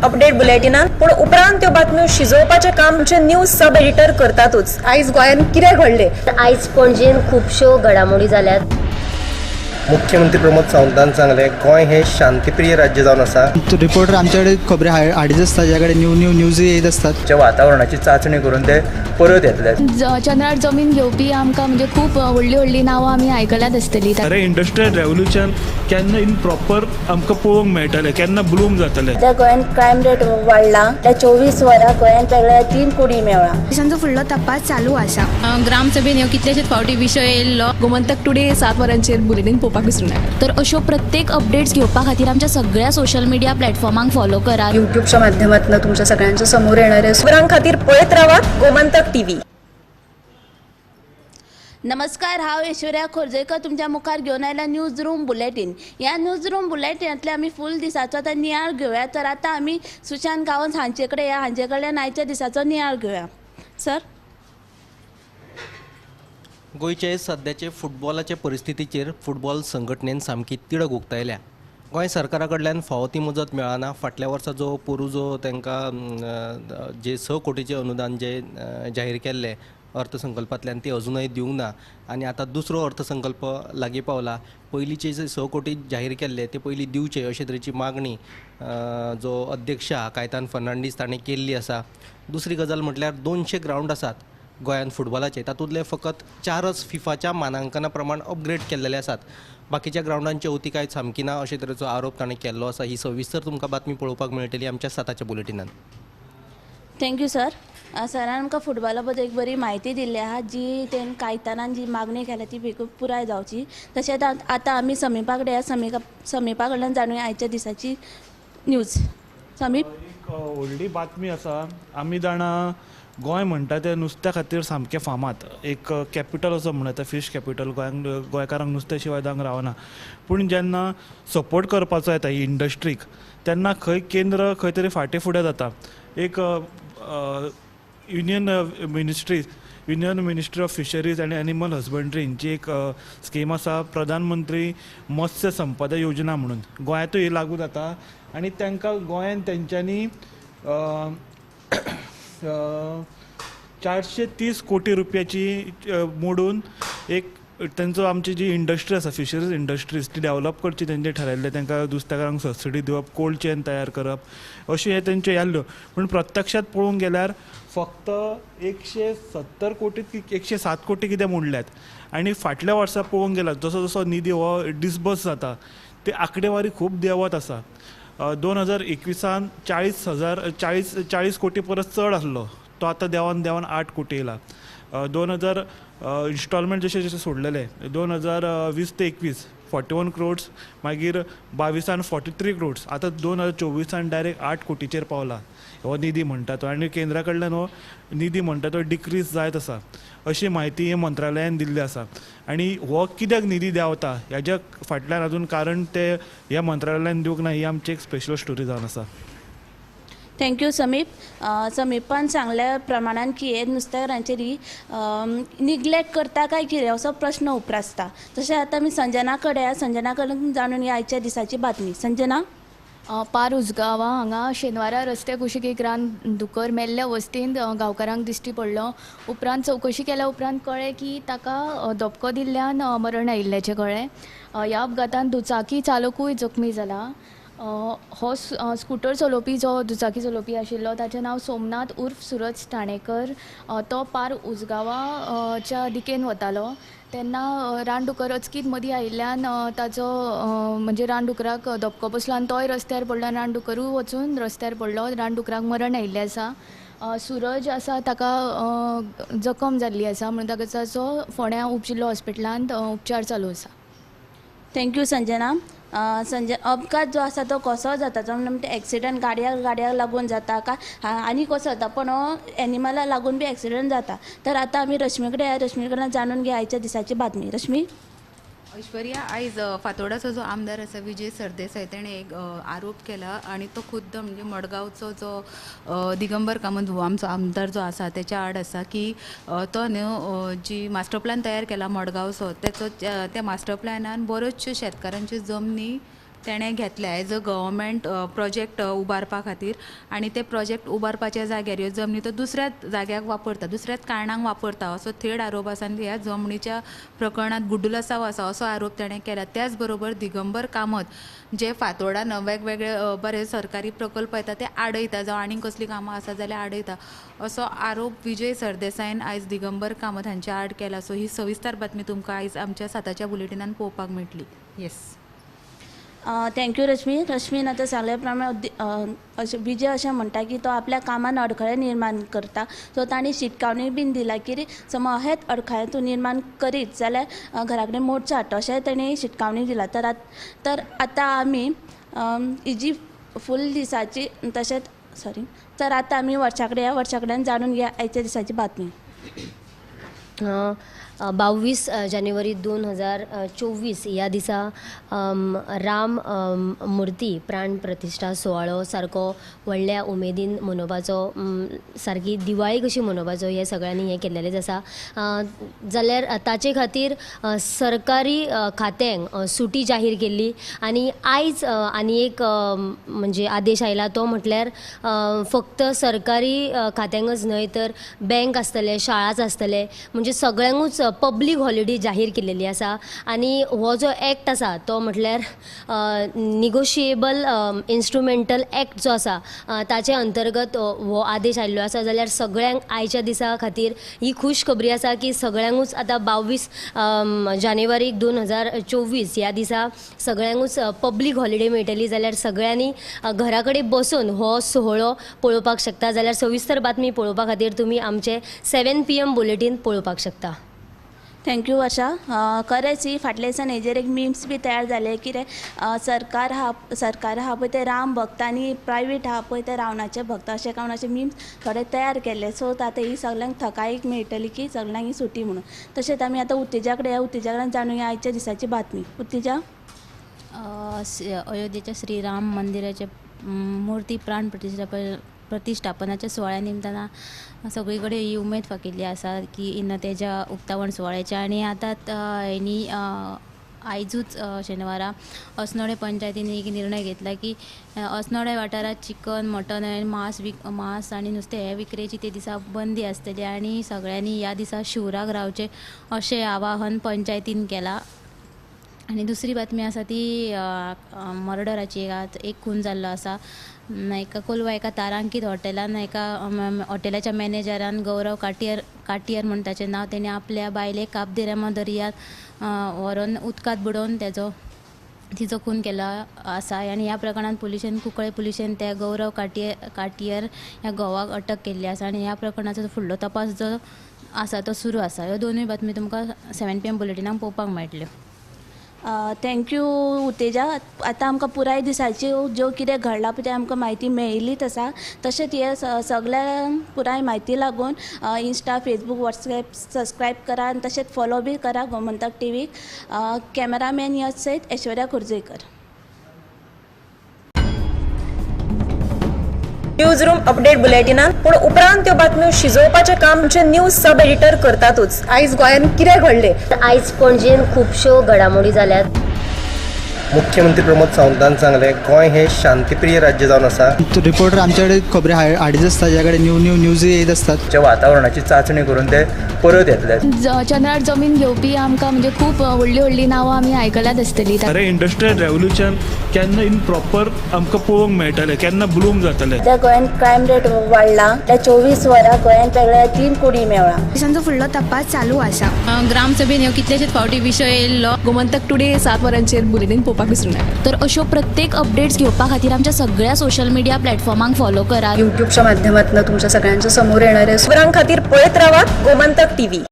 Update बुलेटिनान, पूण उपरांत त्यो बातम्यो शिजोवपाचें काम आमचे न्यूज सब एडिटर करतातूच. आयज गोंयांत कितें घडलें? आयज पणजेन खुबश्यो घडामोडी जाल्यात. मुख्यमंत्री प्रमोद सावंतान सांगलें, गोंय हें शांतीप्रिय राज्य जावन आसा. रिपोर्टर आमच्याकडे खबरी हाडीत आसता, ज्या कडेन न्यू न्यू न्यूज येत आसतात. वातावरणाची चाचणी करून ते परत येतले. चंद्रार जमीन घेवपी आमकां म्हणजे खूब व्हडली व्हडली नांवां आमी आयकल्यात आसतली. अरे, इंडस्ट्रियल रेवोल्युशन केन्ना इन प्रॉपर आमकां पळोवंक मेळटलें, केन्ना ब्लूम जातलें? सध्या गोंयांत क्रायम रेट वाडला. त्या 24 वरां गोंयांत वेगळ्या 3 कुडी मेळ्ळा. पोलिसांचो फुडलो तपास चालू आसा. ग्रामसभेन ह्यो कितलेशेच फावटी विशय येयल्लो. गोमंतक टुडे 7 वरांचेर बुलेटीन पळोवपाक विसरूं नाका. तर अश्यो प्रत्येक अपडेट्स घेवपा खातीर आमच्या सगळ्या सोशल मिडिया प्लॅटफॉर्मांक फॉलो करात. युट्यूबच्या माध्यमातून तुमच्या सगळ्यांच्या समोर येणार आहे. खबरां खातीर पळयत रावात गोमंतक टीव्ही. नमस्कार, हांव ऐश्वर्या खोर्जेकर तुमच्या मुखार घेवन आयला न्यूज रूम बुलेटीन. ह्या न्यूज रूम बुलेटिनांतले आमी फूल दिसाचो आतां नियाळ घेवया. तर आतां आमी सुशांत गांवस हांचे कडेन या, हांचे कडल्यान आयच्या दिसाचो नियाळ घेवया. सर. गोंयचे सद्याचे फुटबॉलाचे परिस्थितीचेर फुटबॉल संघटनेन सामकी तिडक उक्तायल्या. गोंय सरकारा कडल्यान फावो ती मजत मेळना. फाटल्या वर्सा जो पोरू जो तांकां जे 6 कोटीचें अनुदान जे जाहीर केल्लें अर्थसंकल्पांतल्यान ती अजुनय दिवंक ना आनी आतां दुसरो अर्थसंकल्प लागीं पावला. पयलींचे जे 6 कोटी जाहीर केल्ले ते पयलीं दिवचे अशे तरेची मागणी जो अध्यक्ष आहा कायतान फर्नांडीस ताणें केल्ली आसा. दुसरी गजाल म्हटल्यार 200 ग्रावंड आसात गोंयांत फुटबॉलाचे, तातूंतले फकत 4च फिफाच्या मानांकना प्रमाण अपग्रेड केल्लेले आसात. बाकीच्या ग्रावंडांची अवतिकाय सामकी ना अशे तरेचो आरोप ताणें केल्लो आसा. ही सविस्तर तुमकां बातमी पळोवपाक मेळटली आमच्या 7च्या बुलेटिनान. Thank you sir. सरान आमकां फुटबॉला बद्दल एक बरी म्हायती दिल्ली आहा, जी तेण कायतानान जी मागणी केल्या ती बेगीन पुराय जावची. तशेंच आतां आमी समीपा कडेन या, समीपा कडल्यान जाणुया आयच्या दिसाची न्यूज. समीप. एक व्हडली बातमी आसा. आमी जाणा गोंय म्हणटा तें नुस्त्या खातीर सामकें फामाद, एक कॅपिटल असो म्हणटा, फिश कॅपिटल. गोंयांक गोंयकारांक नुस्त्या शिवाय जावंक रावना. पूण जेन्ना सपोर्ट करपाचो येता ही इंडस्ट्रीक तेन्ना खंय केंद्र खंय तरी फाटीं फुडें जाता. एक Union Ministry of Fisheries and Animal Husbandry हांची एक स्कीम आसा, प्रधानमंत्री मत्स्य संपदा योजना म्हणून. गोंयांतूय ही लागू जाता आनी तांकां गोंयांत तेंच्यांनी 430 कोटी रुपयाची मोडून एक तेंचो आमची जी इंडस्ट्री आसा फिशरीज इंडस्ट्रीज ती डेवलप करची तेंचें ठरयल्लें. तांकां नुस्तेकारांक सबसिडी दिवप, कोल्ड चेन तयार करप, अशें हें तेंच्यो आसल्यो. पूण प्रत्यक्षांत पळोवंक गेल्यार फक्त 170 कोटी, 107 कोटी कितें मोडल्यात. आनी फाटल्या वर्सा पळोवंक गेल्यार जसो जसो निधी हो डिसबर्स जाता ती आंकडेवारी खूब देंवत आसा. 2021 40 कोटी परस चड आसलो तो आतां देंवन देंवन 8 कोटी येयला. 2000 इन्स्टॉलमेंट जशे जशे सोडलेले 2020 ते 21 41 क्रोड्स, मागीर 22 43 क्रोड्स, आतां 2024 डायरेक्ट 8 कोटीचेर पावला हो निधी म्हणटा तो. आनी केंद्रा कडल्यान हो निधी म्हणटा तो डिक्रीज जायत आसा अशी म्हायती हे मंत्रालयान दिल्ली आसा. आनी हो कित्याक निधी देंवता हेज्या फाटल्यान अजून कारण ते ह्या मंत्रालयान दिवंक ना. ही आमची एक स्पेशल स्टोरी जावन आसा. Thank you समीप. समीपान सांगल्या प्रमाणान की हे नुस्तेकारांचेर ही निग्लेक्ट करता काय कितें असो प्रश्न उप्रासता. तशें आतां आमी संजना कडेन, संजना कडेन जाणून घेया आयच्या दिसाची बातमी. संजना. पार उजगांवा हांगा शेनवारा रस्त्या कुशीक एक रान दुकर मेल्ल्या अवस्थेंत गांवकारांक दिश्टी पडलो. उपरांत चवकशी केल्या उपरांत कळ्ळें की ताका धपको दिल्ल्यान मरण आयिल्ल्याचें कळ्ळें. ह्या अपघातान दुचाकी चालकूय जखमी जाला. हो स्कुटर चलोवपी जो दुचाकी चलोवपी आशिल्लो ताचें नांव सोमनाथ उर्फ सुरज ठाणेकर. तो पार उजगांवाच्या दिकेन वतालो तेन्ना रानडुकर अचकीत मदीं आयिल्ल्यान ताचो म्हणजे रानडुकराक धपको बसलो आनी तोय रस्त्यार पडलो आनी रानडुकरूय वचून रस्त्यार पडलो. रानडुकराक मरण आयिल्लें आसा. सूरज आसा ताका जखम जाल्ली आसा म्हणून ताका ताचो फोंड्या उपजिल्लो हॉस्पिटलांत उपचार चालू आसा. Thank you Sanjana. Sanjay, अपघात जो आसा तो कसो जाता, जो म्हणजे एक्सिडंट गाडयाक लागून जाता काय आनी कसो जाता, पण हो एनिमला लागून बी एक्सिडंट जाता. तर आतां आमी रश्मी कडेन, रश्मी कडेन जाणून घेया आयच्या दिसाची बातमी. रश्मी. ऐश्वर्या, आयज फातोर्डाचो जो आमदार आसा विजय सरदेसाय तेणें एक आरोप केला आनी तो खुद्द म्हणजे मडगांवचो जो दिगंबर कामत हो आमचो आमदार जो आसा तेच्या आड आसा की तो न्हू जी मास्टर प्लॅन तयार केला मडगांवचो तेचो त्या मास्टर प्लॅनान बऱ्योचश्यो शेतकारांच्यो जमनी तेणें घेतल्या एज अ गव्हर्मेंट प्रोजेक्ट उबारपा खातीर आनी ते प्रोजेक्ट उबारपाच्या जाग्यार ह्यो जमनी तो दुसऱ्याच जाग्याक वापरता, दुसऱ्याच कारणांक वापरता असो थेट आरोप आसा आनी ह्या जमनीच्या प्रकरणांत गुड्डुलसांव आसा असो आरोप तेणें केला. त्याच बरोबर दिगंबर कामत जे फातोर्डान वेगवेगळे बरे सरकारी प्रकल्प येता ते आडयता जावं आनीक कसलीं कामां आसा जाल्यार आडयता असो आरोप विजय सरदेसायन आयज दिगंबर कामत हांच्या आड केला. सो ही सविस्तर बातमी तुमकां आयज आमच्या 7च्या बुलेटिनान पळोवपाक मेळटली. येस, thank you रश्मी. रश्मीन आतां सांगल्या प्रमाणे अशें विजय अशें म्हणटा की तो आपल्या कामान अडखळे निर्माण करता. सो तांणी शिटकावणी बीन दिला की समज अहेच अडखळे तूं निर्माण करीत जाल्यार घरा कडेन मोर्चा हाडटा अशें तांणी शिटकावणी दिला. तर आतां आमी ही जी फूल दिसाची तशेंच सॉरी तर आतां आमी वर्षा कडेन या, वर्षा कडेन जाणून घेया आयच्या दिसाची बातमी. 22 जानेवारी 2024 ह्या दिसा राम मूर्ती प्राण प्रतिश्ठा सुवाळो सारको व्हडल्या उमेदीन मनोवपाचो, सारकी दिवाळी कशी मनोवपाचो हें सगळ्यांनी हें केल्लेलेंच आसा. जाल्यार ताचे खातीर सरकारी खात्यांक सुटी जाहीर केल्ली आनी आयज आनी एक म्हणजे आदेश आयला तो म्हटल्यार फक्त सरकारी खात्यांकच न्हय तर बँक आसतले, शाळाच आसतले, म्हणजे सगळ्यांकूच पब्लीक हॉलिडे जाहीर केलेली आसा. आनी हो जो एक्ट आसा तो म्हटल्यार निगोशिएबल इन्स्ट्रुमेंटल एक्ट जो आसा ताचे अंतर्गत हो आदेश आयिल्लो आसा. जाल्यार सगळ्यांक आयच्या दिसा खातीर ही खूश खबरी आसा की सगळ्यांकूच आतां 22 जानेवारी 2024 ह्या दिसा सगळ्यांकूच पब्लीक हॉलिडे मेळटली. जाल्यार सगळ्यांनी घरा कडेन बसून हो सुवाळो पळोवपाक शकता. जाल्यार सविस्तर बातमी पळोवपा खातीर तुमी आमचे 7 PM bulletin पळोवपाक शकता. Thank you वर्षा. खरेंच ही फाटल्या दिसान हेजेर एक मिम्स बी तयार जाले कितें सरकार आहा पळय ते राम भक्त आनी प्रायवेट आहा पळय ते रावणाचे भक्त अशें काडून अशे मिम्स थोडे तयार केल्ले. सो आतां ही सगळ्यांक थकायक मेळटली की सगळ्यांक ही सुटी म्हणून. तशेंच आमी आतां उत्तेजा कडेन या, उत्तेजा कडेन जाणूया आयच्या दिसाची बातमी. उत्तेजा. अयोध्येच्या श्रीराम मंदिराचे मूर्ती प्राण प्रतिष्ठापनाच्या सुवाळ्या निमतान सगळी कडेन ही उमेद फाकिल्ली आसा की इन तेज्या उक्तावण सुवाळ्याचे. आनी आतां हेणी आयजूच शेनवारा अस्नोडें पंचायतीन एक निर्णय घेतला की अस्नोडें वाठारांत चिकन, मटन आनी मांस आनी नुस्तें हे विक्रेची ते दिसा बंदी आसतली आनी सगळ्यांनी ह्या दिसा शिवराक रावचें अशें आवाहन पंचायतीन केलां. आनी दुसरी बातमी आसा ती मर्डराची. एक खून जाल्लो आसा एका कोलवा एका तारांकीत हॉटेलान एका हॉटेलाच्या मॅनेजरान गौरव काटियर म्हण ताचें नांव, तेणें आपल्या बायलेक काब दे राम दर्यांत व्हरोन उदकांत बुडोवन तिचो खून केलो आसा. आनी ह्या प्रकरणांत पुलिशेन कुंकळे पुलिशेन त्या गौरव काटियर ह्या घोवाक अटक केल्ली आसा आनी ह्या प्रकरणाचो फुडलो तपास जो आसा तो सुरू आसा. ह्यो दोनूय बातमी तुमकां 7 PM बुलेटिनाक पळोवपाक मेळटल्यो. Thank you Utteja. आतां आमकां पुराय दिसाची ज्यो कितें घडलां पळय तें आमकां म्हायती मेळिल्लीच आसा. तशेंच हे सगळ्या पुराय म्हायती लागून इन्स्टा, फेसबूक, वॉट्सएप सबस्क्रायब करा आनी तशेंच फॉलो बी करा गोमंतक टीव्हीक. कॅमेरामॅन यश सयत ऐश्वर्या खोर्जेकर. न्यूज रूम अपडेट बुलेटिनान पूण उपरांत त्यो बातम्यो शिजोवपाचें काम आमचे न्यूज सब एडिटर करतातूच. आयज गोंयांत कितें घडलें? आयज पणजेन खुबश्यो घडामोडी जाल्यात. मुख्यमंत्री प्रमोद सावंतान सांगलें गोंय हें शांतीप्रिय राज्य जावन आसा. रिपोर्टर आमचे कडेन खबरी हाडीत आसता, ज्या कडेन न्यू न्यू न्यूज येत आसतात. वातावरणाची चांचणी करून ते परत येतले. चंद्रार जमीन घेवपी आमकां म्हणजे खूब व्हडली व्हडली नांवां आमी आयकल्यात आसतली. खरें इंडस्ट्रियल रेवोल्युशन केन्ना इन प्रॉपर आमकां पळोवंक मेळटलें, केन्ना ब्लूम जातलें. सध्या गोंयांत क्रायम रेट वाडला. त्या 24 वरां गोंयांत वेगळ्या 3 कुडी मेळ्ळा. पोलिसांचो फुडलो तपास चालू आसा. ग्रामसभेन ह्यो कितलेशेच फावटी विशय येयल्लो. गोमंतक टुडे 7 वरांचेर बुलेटीन पळोवपाक विसरूं नाका. तर अश्यो प्रत्येक अपडेट्स घेवपा खातीर आमच्या सगळ्या सोशल मिडिया प्लॅटफॉर्मांक फॉलो करात. यूट्यूबच्या माध्यमातून तुमच्या सगळ्यांच्या समोर येणारे खबरां खातीर पळयत रावात गोमंतक टीव्ही.